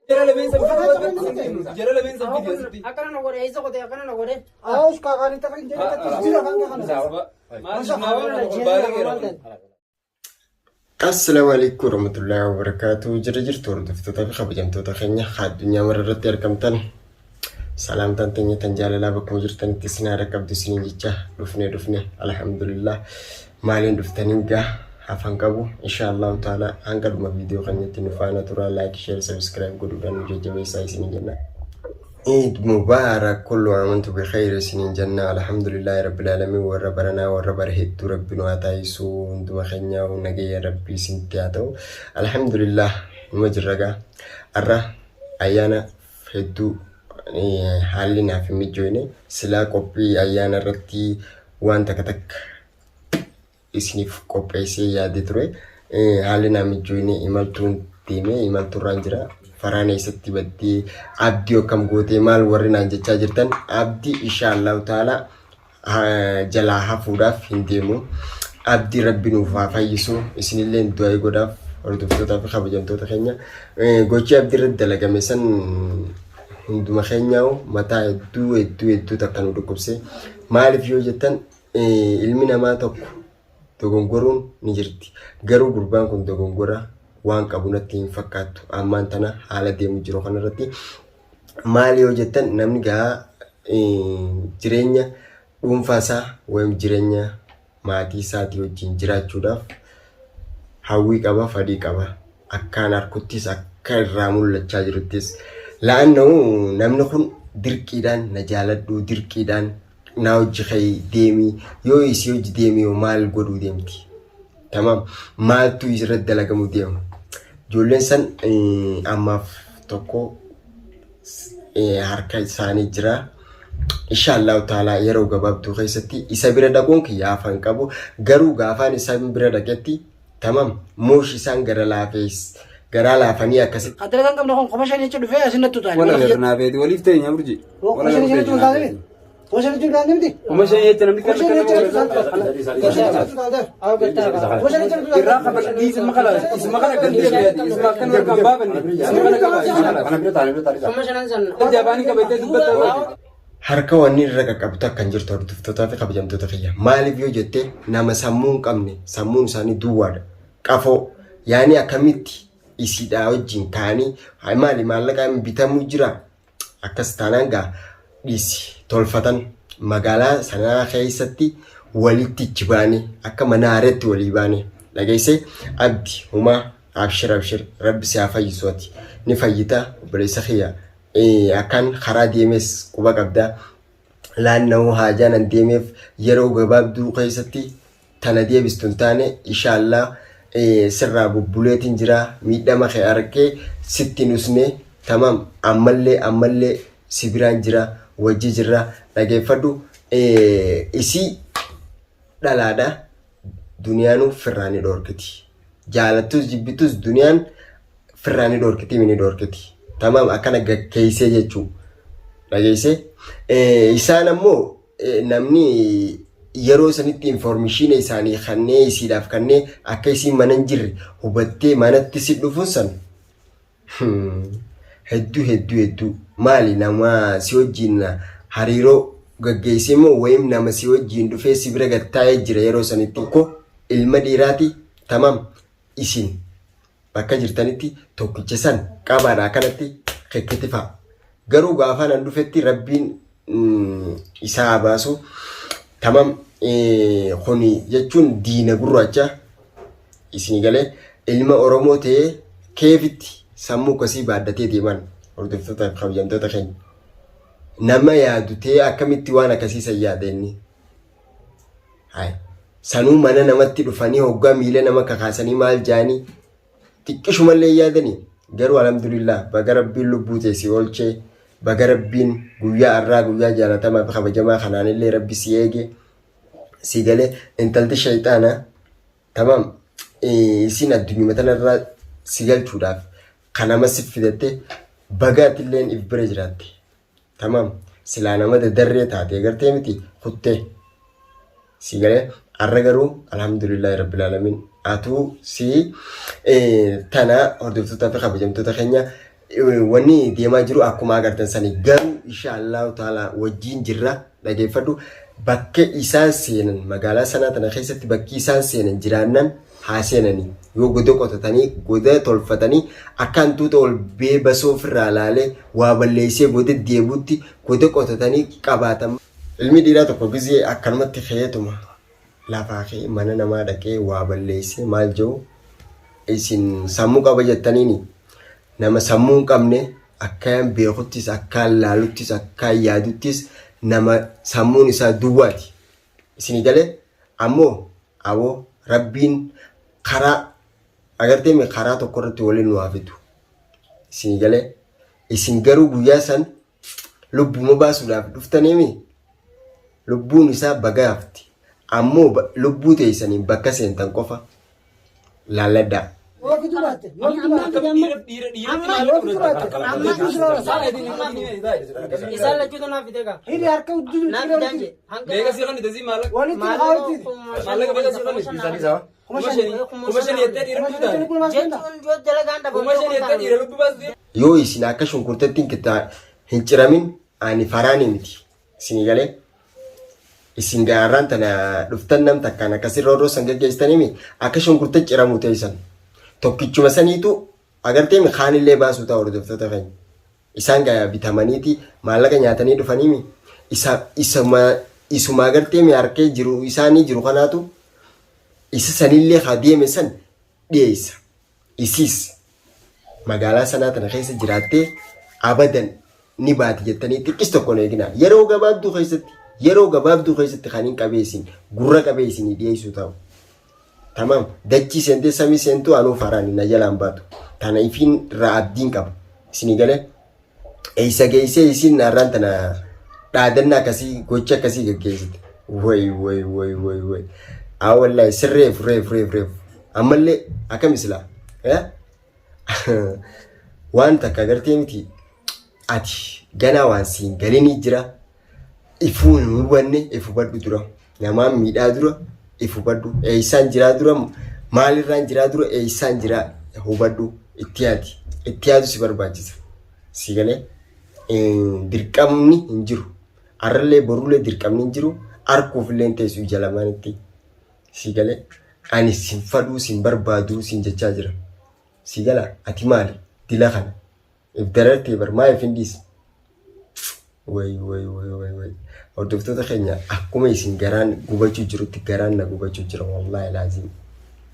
Jara lameen san fidi. Jara lameen san fidi asitti. Akkana na godhe eessa qote akkana na godhe. Aawus kaakaanii takka hin jedhe takka jira kan kana. Maal maal baala Assalaamu alaikum warahmatullahi wabarakatuh. Jira jirtu hordoftoota fi kabajamtoota keenya addunyaa mara irratti argamtan salaamtaan teenya tan jaalalaa bakkuma jirtanitti isin haadha qabdu isiniin jecha dhufne dhufne alhamdulillah maaliin dhuftanii gaa hafan qabu inshaallahu taala hanga dhuma viidiyoo keenyatti nu faana turaa like share subscribe godhuudhaan nu jajjabeessaa isiniin jenna. Eid Mubarak kullu amantu bi khayr isiniin jenna alhamdulillahi rabbil alamin warra baranaa warra bara hedduu rabbi nu haa taasisu hunduma keenya nageenya rabbi isinitti haa ta'u alhamdulillah numa jirra gaa har'a ayyaana hedduu haalli naaf hin mijoine silaa qophii ayyaana irratti waan takka takka isiniif qopheessee yaadee ture. Haalli naa mijoine imaltuun deemee imaltuurraan jira. Faraan eessatti baddee abdii akkam gootee maal warri naan jechaa jirtan abdii insha Allahu ta'ala jalaa hafuudhaaf hin deemu. Abdii rabbi nuuf haa fayyisu isinillee du'aa godhaaf hordoftootaa fi kabajamtoota keenya. Gochi abdii irratti dalagame san hunduma keenyaa'u mataa hedduu hedduu hedduu takka nu dhukkubse. Maaliif yoo jettan ilmi namaa tokko dogongoruun ni jirti. Garuu gurbaan kun dogongora waan qabu natti hin fakkaattu. Ammaan tana haala deemu jiru kanarratti maali yoo jettan namni gaa jireenya dhuunfaa isaa wayim jireenya maatii isaatii wajjin jiraachuudhaaf hawwii qaba, fadhii qaba. Akkaan arkuttis akka irraa mul'achaa jiruttis. La'annahu namni kun dirqiidhaan na jaaladhu, dirqiidhaan naa hojji ka'ii deemii yoo isii hojji deemii hoo maal godhuu deemti tamam maaltu irratti dalagamuu deema ijoolleen san ammaaf tokko harka isaanii jira insha Allahu taalaa yeroo gabaabduu keessatti isa bira dhaquun kiyya afaan qabu garuu gaafaan isaan bira dhaqetti tamam moosh isaan gara laafees garaa laafanii akkasitti Kan dalagaa hin qabne kun 5000 jecha dhufee asin natti utaale. Wala garnaa beeti waliif teenya burji. 5000 jecha utaale. 5000 jecha utaale miti. 5000 jecha namni Kuma kan shan jecha utaale. 5000 jecha utaale. Irraa qaba isma kana isma kana gandee isma kan harkaan baafanne isma kana qaba isma kana. 5000 san. Jabaanii qabatee dubbataa. Harka wanni irra qaqqabtu akka hin jirtu hordoftootaa fi kabajamtoota kiyya. Maaliif yoo jette nama sammuu hin qabne sammuun isaanii duwwaadha. Qafoo yaani akkamitti isiidhaa wajjin kaanii maali maallaqaan bitamuu jira akkas taanaan gaa dhiisi tolfatan magaalaa sanaa keessatti walitti ichi baane akka mana haareetti walii baane dhageesse abdi humaa abshir abshir rabbi si haa fayyisu ati ni fayyita obboleessa kiyya akkaan karaa deemes quba qabda laanna'uu haajaan an deemeef yeroo gabaabduu keessatti tana deebistu hin taane inshallah sirraa bubbuleetiin jira miidhama kee arkee sitti hin usne tamam ammallee ammallee si biraan jira wajji jirra dhageeffadhu isii dhalaadha duniyaanuu firraa ni dhoorkiti jaalattus jibbitus duniyaan firraa ni dhoorkiti ni dhoorkiti tamam akkana gaggeessee jechuu dhageessee isaan ammoo namni yeroo sanitti informishiina isaanii kannee isiidhaaf kannee akka isiin mana hin jirre hubattee manatti si dhufuun san hedduu hedduu hedduu maali nama si wajjin hariiroo gaggeessee moo wayim nama si wajjin dhufee si bira gattaa'ee jira yeroo sanitti tokko ilma dhiiraati tamam isin bakka jirtanitti tokkicha san qabaadha akkanatti kekketifaa. Garuu gaafaan an dhufetti rabbiin isaa haa baasu. Tamam kuni jechuun diina gurraacha isinii galee ilma Oromoo ta'ee keefitti sammuu akkasii baadhatee deeman hordoftoota fi kabajamtoota keenya. Nama yaadu ta'ee akkamitti waan akkasii san yaada inni. Hayi. Sanuu mana namatti dhufanii hoggaa miila nama kakaasanii maal jaanii xiqqishumallee hin yaadanii. Garuu alhamdulillah baga rabbiin lubbuu tee si oolchee baga rabbiin guyyaa arraa guyyaa jaalatamaa fi kabajamaa kanaanillee rabbi si eege si galee intalti shayxaana tamam isiin addunyuma tanarraa si galchuudhaaf kan nama si fidatte baga atilleen if bira jiraatte. Tamam. Silaa nama dadarree taatee gartee miti kuttee. Si galee arra garuu alhamdulillahi rabbil alamin atuu si tana hordoftootaa fi kabajamtoota keenya Wanni deemaa jiru akkuma agartan sani garuu insha Allahu ta'ala wajjin jirra dhageeffadhu bakka isaan seenan magaalaa sanaa tana keessatti bakki isaan seenan jiraannan haa seenanii yoo goda qotatanii goda tolfatanii akka hantuuta ol bee basoo ofirraa laalee waa balleessee goda deebuutti goda qotatanii qabaatan. Ilmi dhiiraa tokko gizee akkanumatti ka'eetuma lafaa ka'ee mana namaa dhaqee waa balleessee maal jedhu isin sammuu qaba jettaniini nama sammuu hin qabne akkaan beekuttis akkaan laaluttis akkaan yaaduttis nama sammuun isaa duwwaati. Isinii galee ammoo aboo rabbiin karaa agartee mi karaa tokko irratti waliin nu haa fidu. Isinii galee isin garuu guyyaa san lubbuma baasuudhaaf dhuftaniimi lubbuun isaa baga hafti. Ammoo lubbuu teessaniin bakka seentan qofa laalladhaa. Yoo fiduu baatte. Yoo fiduu baatte. Dhiira Yoo fiduu baatte. Isaan lachuutu naaf fide gaa. Hidhi harka hudduu Naaf fidaan jee. Hanga Meeqa sii kan itti maallaqa? Walitti haawwitti. Maallaqa meeqa sii kan itti? 5,000. 5,000 jettee dhiira lubbuu taate. Jechuun yoo dalagaan dhabu. 5,000 jettee dhiira lubbuu baastu. Yoo isin akka shunkurtatti hin ciramin ani faraani miti. Isinii galee isin gaarraan tana dhuftan nam takkaan akkasii roorroo san geggeessitaniimi akka shunkurta ciramu teessan. Tokkichuma saniitu agartee mi kaanillee baasuu ta'a hordoftoota keenya. Isaan gaa bitamaniiti maallaqa nyaatanii dhufaniimi isa isuma isuma agartee mi harkee jiru isaanii jiru kanaatu isa sanillee haa deeme san dhiyeessa. Isiis magaalaa sanaa tana keessa jiraattee abadan ni baati jettanii xiqqis tokko hin eeginaa. Yeroo gabaabduu keessatti yeroo gabaabduu keessatti kan hin qabeessin gurra qabeessinii dhiyeessuu ta'u. Tamaam dachii seentee samii seentuu anuu faraan na jalaan baatu. Tana ifiin irraa abdiin qaba. Isinii galee eessa geessee isiin naarraan tana dhaadannaa akkasii gocha akkasii gaggeessite. Way way way way way. Haa wallaahi sirreef reef reef reef. Ammallee akkam isilaa? Waan takka agartee miti ati ganaa waan siin galinii jira. Ifuu hin hubanne if hubadhu dura. Namaan miidhaa dura if hubadhu. Eessaan jiraa dura maalirraan jiraa dura eessaan jiraa hubadhu itti yaadi. Itti yaadu si barbaachisa. Si galee dirqamni hin jiru. Arrallee borullee dirqamni hin jiru. Arkuufillee hin teessu ija lamaanitti. Si galee ani sin fadhuu sin barbaaduu sin jechaa jira. Si gala ati maali dila kana. If darartee bar maa if hin dhiisne. Way way way way way. Hordoftoota keenya akkuma isin garaan gubachuu jirutti garaan na gubachuu jira wallaahi laazim.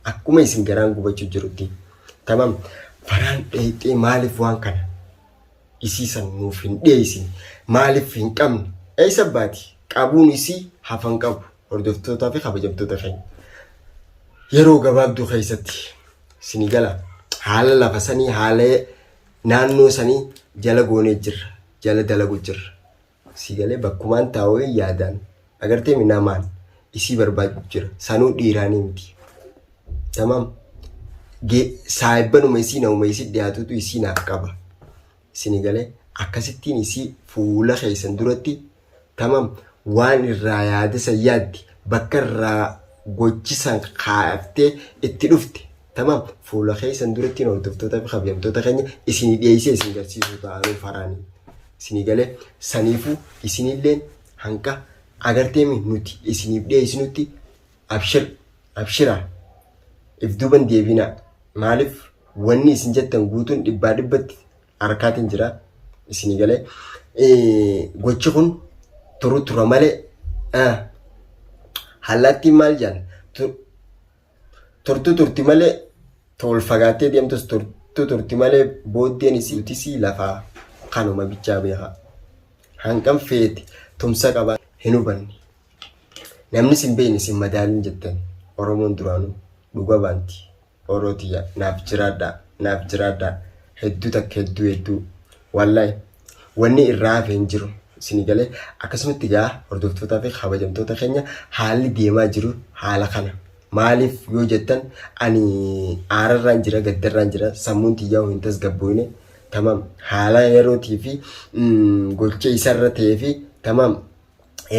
Akkuma isin garaan gubachuu jirutti. Tamam faraan dheeyxee maaliif waan kana isii san nuuf hin dhiyeessine maaliif hin qabne eessa baati qabuun isii hafan qabu hordoftootaa fi kabajamtoota keenya. Yeroo gabaabduu keessatti isinii gala haala lafa sanii haala naannoo sanii jala goonee jirra jala dalagu jirra. Si galee bakkumaan taa'uu yaadaan agartee mi namaan isii barbaadu jira sanuu dhiiraanii miti. Tamam saayibbanuma isii namuma isii dhiyaatutu isii naaf qaba. Isinii galee akkasittiin isii fuula keessan duratti tamam waan irraa yaada san yaaddi bakka irraa gochisan kaaftee itti dhufte tamam fuula keessan durattiin hordoftoota fi kabajamtoota keenya isinii dhiyeessee isin garsiisuu ta'anuu faraanii. Isinii galee saniifuu isinilleen hanqa agarteemi nuti isiniif dhiyeessinutti abshir abshiraa if duuban deebinaa maaliif wanni isin jettan guutuun dhibbaa dhibbatti harkaatiin jira isinii galee gochi kun turu tura malee hallaattiin maal jedhan turtu turti malee tol fagaattee deemtus turtu turti malee booddeen isii utisii lafaa kanuma bichaa beekaa hanqan feete tumsa qabaa hin hubanne. Namni sin beekne sin madaalin jettan Oromoon duraanuu dhuga baanti. Oroo tiyya naaf jiraadhaa naaf jiraadhaa hedduu takka hedduu hedduu wallaahi wanni irraa hafe hin jiru isinii galee akkasumatti gaa hordoftootaa fi kabajamtoota keenya haalli deemaa jiru haala kana maaliif yoo jettan ani aararraan jira gaddarraan jira sammuun tiyyaa hin tasgabboyne tamam haala yerootii fi gocha isarra ta'ee fi tamam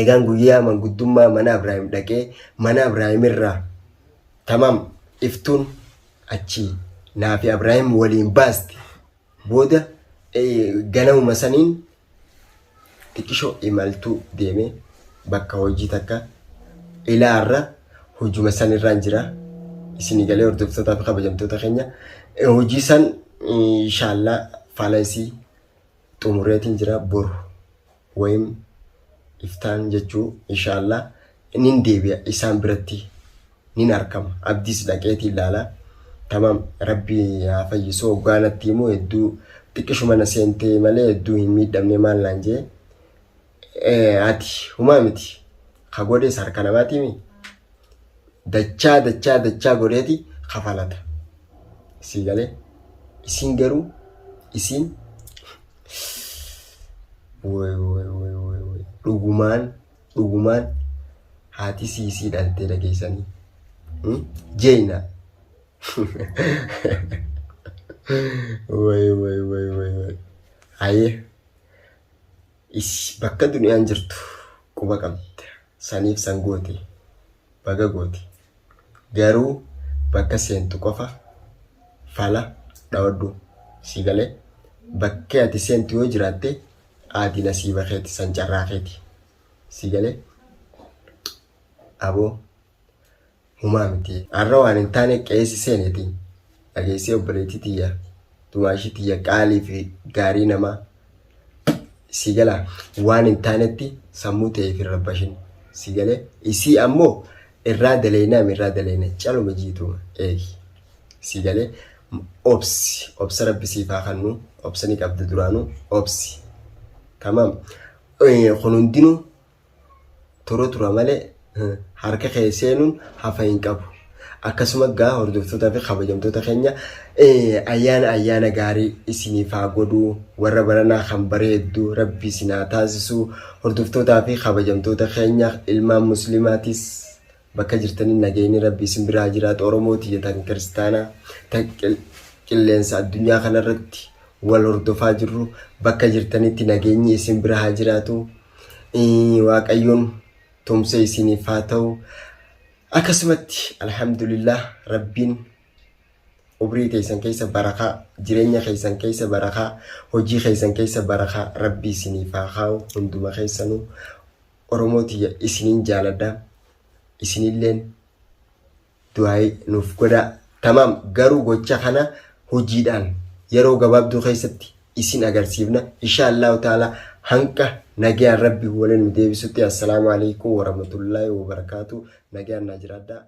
eegaan guyyaa manguddummaa mana Abrahaam dhaqee mana Abrahaam irraa tamam iftuun achi naa fi Abrahaam waliin baaste booda Ganamuma saniin xiqqishoo imaltuu deeme bakka hojii takka ilaarra hojuma san irraan jira. Isinii galee hordoftootaa fi kabajamtoota keenya hojii san inshaallaa faalansii xumureetiin jira boru wayim iftaan jechuu inshaallaa nin deebi'a isaan biratti nin arkama abdiis dhaqeetiin ilaala tamaam rabbi haa fayyisu hoggaa natti himu hedduu xiqqishuma na seentee malee hedduu hin miidhamne maal naan jee ati humaa miti ka godhees harka namaatiimi dachaa dachaa dachaa godheeti kafalata sii galee isiin garuu isiin woy woy woy woy woy dhugumaan Dhugumaan haati siisii dhaltee dhageessanii. Jeeyna. Way way way way way. Hayyee. Is bakka duniyaan jirtu quba qabda. Saniif san goote. Baga goote. Garuu bakka seentu qofa fala dhawadhu. Sii galee bakkee ati seentu yoo jiraatte aadi nasiiba keeti san carraa keeti. Si galee aboo humaa miti. Har'a waan hin taane qe'eessi seeneeti. Dhageessee obboleettii tiyya dumaashii tiyya qaalii fi gaarii namaa si gala waan hin taanetti sammuu ta'eef hin rabbashin. Si galee isii ammoo irraa daleeynaam irraa daleeyna caluma jiituma eegi. Si galee obsi obsa rabbi siif haa kannu obsa ni qabda duraanuu obsi. Tamaam. Kun hundinuu tura tura malee harka kee seenuun hafa hin qabu. Akkasuma gaa hordoftootaa fi kabajamtoota keenya ayyaana ayyaana gaarii isiniif haa godhu warra baranaa kan bareeddu rabbi isin haa taasisu hordoftootaa fi kabajamtoota keenya ilmaan muslimaatis bakka jirtanii nageenyi rabbi isin biraa jiraatu Oromoo tiyya tan kiristaanaa tan qilleensa addunyaa kanarratti wal hordofaa jirru bakka jirtanitti nageenyi isin bira haa jiraatu. Waaqayyoon tumsa isiniif haa ta'u. Akkasumatti alhamdulillah rabbiin umrii teessan keessa barakaa jireenya keessan keessa barakaa hojii keessan keessa barakaa rabbi isiniif haa kaa'u hunduma keessanuu Oromoo tiyya isiniin jaaladha isinilleen du'aayii nuuf godhaa. Tamaam garuu gocha kana hojiidhaan yeroo gabaabduu keessatti isin agarsiifna. Insha Allahu ta'ala hanqa nagayaan rabbi waliin nu deebisutti assalaamu alaikum warahmatullaahi wabarakaatu. Nagayaan naa jiraadhaa.